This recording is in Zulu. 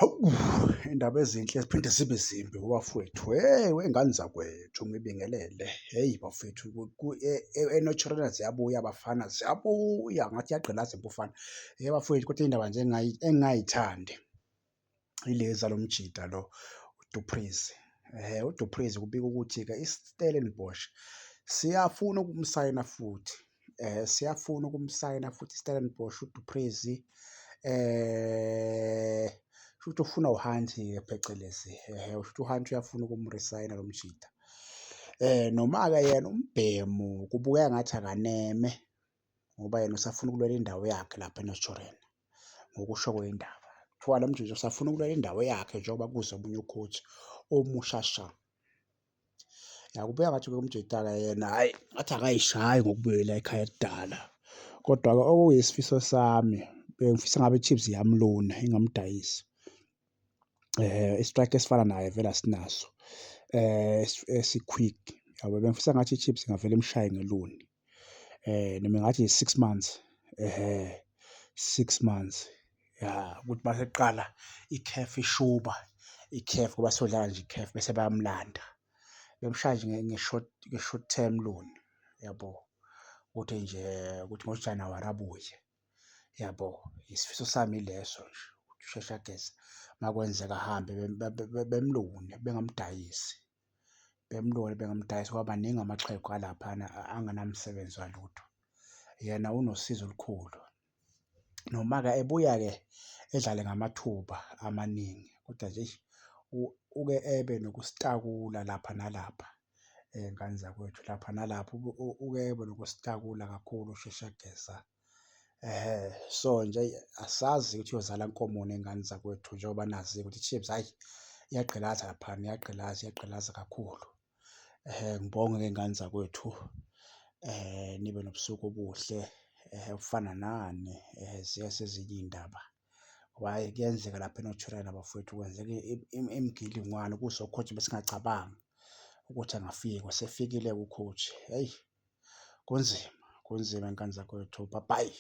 Hawu, iy'ndaba ezinhle ziphinde zibe zimbi bafowethu, hhe wey'ngane zakwethu ngibingelele. Hheyi bafowethu eNaturena ziyabuya abafana, ziyabuya ngathi iyagqilaza iMpofana. Hhe bafowethu kodwa iy'ndaba nje engingay'thandi ilezi zalo mjita lo uDu Preez. UDu Preez kubikwa ukuthi-ke iStellenbosch siyafuna ukumsayina futhi, siyafuna ukumsayina futhi iStellenbosch uDu Preez. Shuthi ufunwa uHunt-ke phecelezi, shuthi uHunt uyafuna ukumrisayina lo mjita. Noma-ke yena umbhemu kubukeka ngathi akaneme ngoba yena usafuna ukulwela indawo yakhe lapha eNaturena ngokusho kwey'ndaba. Kuthiwa lo mjita usafuna ukulwela indawo yakhe njengoba kuze omunye u-coach omusha sha. Ya, kubukeka ngathi-ke umjita-ke yena hhayi ngathi akay'shayi ngokubuyela ekhaya elidala. Kodwa-ke okuyisifiso sami bengifisa ngabe i-Chiefs iyamlona ingamdayisi. I-striker esifana naye vele asinaso esi-quick yabo. Bengifisa ngathi i-Chiefs ingavele imshaye nge-loan noma ngathi i-six months, ehhe, six months, ya ukuthi mase kuqala i-CAF ishuba, i-CAF ngoba siyodlala nje i-CAF bese bayamlanda. Bemshaya nje nge-short, nge-short term loan yabo, ukuthi nje ukuthi ngoJanuwari abuye yabo. Isifiso sami ileso nje ukuthi usheshe ageze uma kwenzeka ahambe bemlone bengamdayisi, bemlone bengamdayisi ngoba maningi amaxhegu alaphana angenamsebenzi walutho. Yena unosizo olukhulu noma-ke ebuya-ke edlale ngamathuba amaningi kodwa nje eish uke ebe nokusitakula lapha nalapha ngane zakwethu, lapha nalapha uke ebe nokusitakula kakhulu usheshe ageza. Ehhe, so nje eyi asazi ukuthi iyozala nkomoni ngane zakwethu njengoba nazi-ke ukuthi i-Chiefs hhayi iyagqilaza laphana, iyagqilaza, iyagqilaza kakhulu. Ngibonge-ke ngane zakwethu nibe nobusuku obuhle obufana nani ziyeza ezinye iy'ndaba. Ngoba hhayi kuyenzeka lapha eNaturena bafowethu kwenzeka imigilingwane kuze o-coach besingacabangi ukuthi angafika, usefikile-ke u-coach, hheyi kunzima, kunzima ngane zakwethu, bye bye.